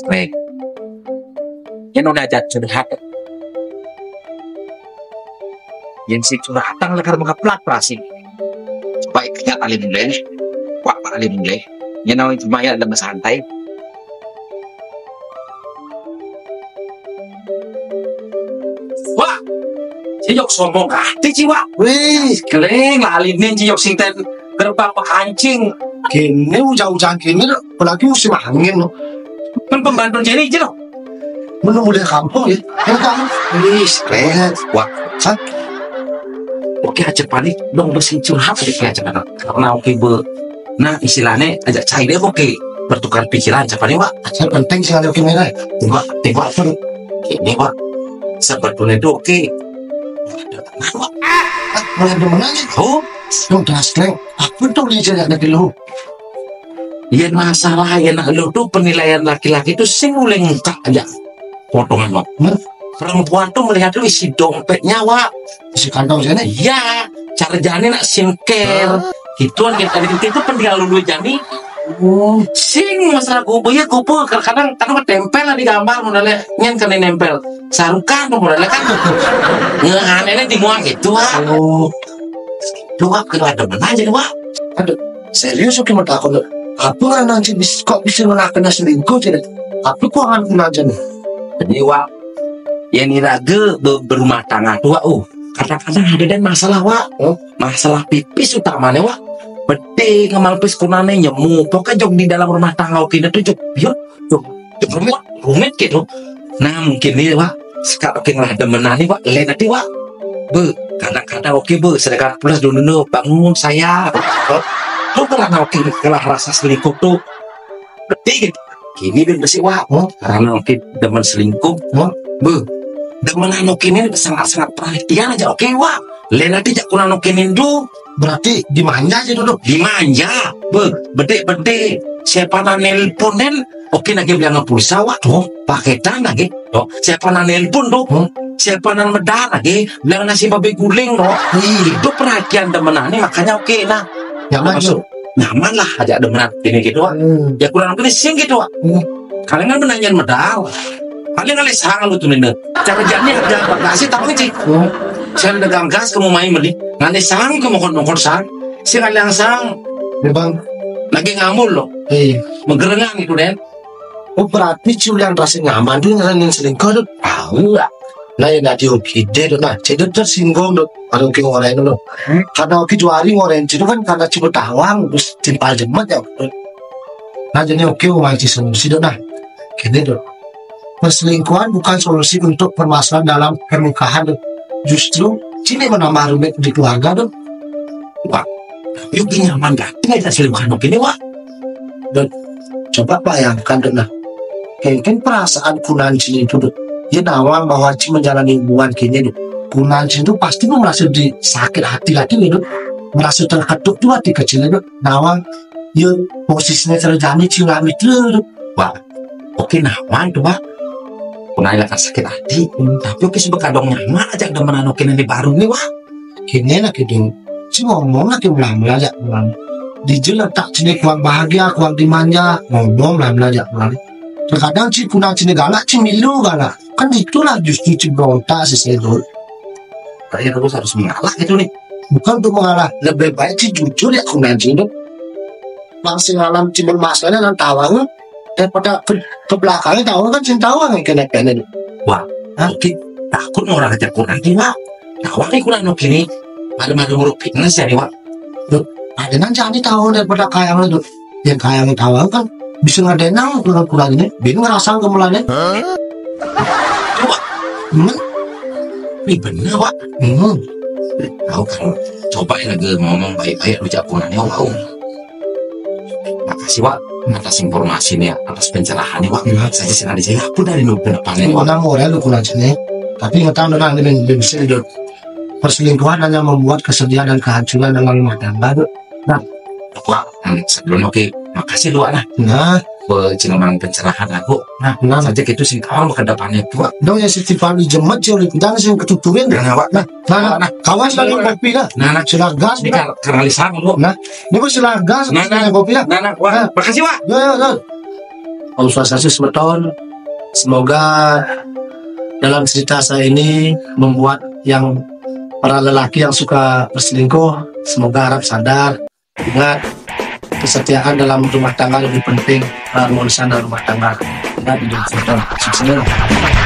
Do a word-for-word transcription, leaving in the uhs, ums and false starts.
Rek. Yén udah ajak curhat. Yén sing curhatang lakar mengkeplak perasaan. Coba ikut alim deh. Wak, Pak alim deh. Yén nawang cuma ya ada santai. Wak, si Yok sombong kati ci, Wak. Wih, keling lah alim nih ci Yok sing ten gerbang makancing. Kini ujan-ujan kini, apalagi musim angin. Kan pembantu jadi aja loh. Menemu dari kampung ya. Kan kamu. Wih, keren. Wak. Hah? Oke aja panik dong, bersih curhat deh aja. Karena oke be. Nah, istilahnya aja cair deh oke. Bertukar pikiran siapa nih, Wak? Saya penting sih ada oke merah. Tembak, tembak apa nih? Ini, Wak. Sebetulnya itu oke. Ada teman, Wak. Ah, malah demen aja. Oh, dong das leng. Apa tuh dia jadi ada di lu? Iya masalah ya nak lu tuh penilaian laki-laki tuh sing uleng engkak aja. Potongan, Wak. Hmm? Perempuan tuh melihat lu isi dompetnya, Wak. Isi kantong sini? Iya, cara jani nak skincare. Gitu kan kita itu penting lu jani. Oh, sing masalah kupu ya kupu kadang kadang tempel lah di gambar modalnya nyen kena nempel sarukan tuh modalnya kan. Ngehanene di muang gitu, Wak. Oh. Lu, Wak, kena ada menanya nih, Wak. Aduh, serius oke mau takut lu. Apa nggak nanti bis, kok bisa melakukan selingkuh tidak? Apa kok akan kena aja nih? Jadi, Wak, ya ini raga be- berumah tangga tuh, Wak. Oh, kadang-kadang ada dan masalah, Wak. Oh, masalah pipis utamanya, Wak. Penting ngemal pis kunane nyemu. Pokoknya jok di dalam rumah tangga oke itu jok. Yo, jok, jok rumit, rumit gitu. Nah, mungkin nih, Wak. Sekarang oke ngelah demenan nih, Wak. Lain nanti, Wak. Be, kadang-kadang oke be, sedangkan pulas dulu dulu bangun saya. Lu pernah oke kelah rasa selingkuh tuh. Betul gitu. Kini ben besi, Wak. Karena oke demen selingkuh. Be, demen anu kini sangat-sangat perhatian aja oke, Wak. Lain nanti jak kurang oke nindu. Berarti dimanja aja dulu. Dimanja. Be, bedik-bedik. Siapa nang nelpon den? Oke, lagi bilang pulsa, Wak. Oh, paketan lagi. Oh, siapa nang nelpon tuh? Hmm? Siapa nang medar lagi? Bilang nasi babi guling, no. Itu perhatian demenan nih, makanya oke, nah. Nyaman, masuk. Nyaman lah, aja demenan ini gitu, Wak. Hmm. Ya kurang lebih sing gitu, Wak. Hmm. Kalian kan menanyain medar. Paling kali sang lu tuh, Nina. Cara jani ada bagasi tahu sih. Hmm. Saya dagang gas kamu main beli. Ngalih sang ke mokon-mokon sang. Si ngalih sang. Ya, Bang. Lagi ngambul loh. Iya. Megerengan gitu, Den. Oh, berarti culian rasa nyaman tuh ngalamin selingkuh tuh. Tahu nggak? Nah, yang tadi oke deh tuh, nah, jadi tersinggung tuh. Ada oke orang itu loh. Hmm? Karena oke dua hari orang itu kan karena cuma tawang, terus timpal jemet ya. Nah, jadi oke orang itu solusi tuh, nah. Gini tuh. Perselingkuhan bukan solusi untuk permasalahan dalam pernikahan tuh. Justru sini menambah rumit di keluarga tuh. Wah, tapi oke nyaman gak? Tinggal kita selingkuhan oke nih, Wak. Dan coba bayangkan deh, nah. Mungkin perasaan Kunan Cin itu tuh. Dia nawang bahwa Cin menjalani hubungan kini tuh. Kunan Cin itu pasti merasa di sakit hati lagi nih tuh. Merasa terketuk tuh hati kecilnya tuh. Nawang, ya posisinya terjadi Cin ngambil tuh. Wah, oke nawang tuh, Wak. Kunan lagi sakit hati. Tapi oke sebab kadang nyaman aja demenan oke ini baru nih, Wak. Kini lah gitu. Si ngomong lah ke melamun aja, melamun. Dijel letak sini kurang bahagia, kurang dimanja, ngomong melamun aja, melamun. Terkadang si Kunan sini galak, si milu galak. Kan itulah justru si berontak si Sedul. Kayaknya terus harus mengalah gitu nih. Bukan untuk mengalah, lebih baik si jujur ya Kunan sini. Langsung alam si bermasalah dan tawang daripada ke, ke belakangnya tawang kan si tawang yang kena kena. Wah, oke. Takut orang aja Kunan sini, Wak. Tawang nih Kunan oke nih. Malu-malu huruf fitness ya nih, Wak. Loh, ada nang jadi tawang daripada kayang itu. Yang kayang tawang kan bisa ngadenang kurang-kurang ini. Bin ngerasa kemulane. Coba. Hmm? Ini bener, Wak. Hmm. Tahu kan, coba ya lagi ngomong baik-baik lu jagongannya, Wak. Makasih, Wak, atas informasinya, atas pencerahannya, Wak. Iya. Saya sih nanti saya apa dari lu ke depannya, Wak. Orang orang lu kurang sini. Tapi nggak tahu nang ini bisa hidup. Perselingkuhan hanya membuat kesedihan dan kehancuran dalam rumah tangga tuh. Nah, Wak, sebelum oke, makasih lu, nah. Nah, buat cinaman pencerahan aku. Nah, nah. Saja gitu sih, kawan ke depannya tuh, Wak. Dong ya si Tiffany jemet sih, udah sih ketuturin. Nah, Wak, nah. Nah, nah, nah. Kawan selalu kopi lah. Nah, nah. Silah gas. Ini kan kenali sama lu. Nah, ini gua silah gas. Nah, nah. Kopi lah. Nah, nah, Wak. Nah. Makasih, Wak. Yo, yo, yo. Om Swastiastu semeton. Semoga dalam cerita saya ini membuat yang para lelaki yang suka berselingkuh, semoga harap sadar. Ingat, kesetiaan dalam rumah tangga lebih penting harmonis dalam rumah tangga. Ingat, semeton. Sukses.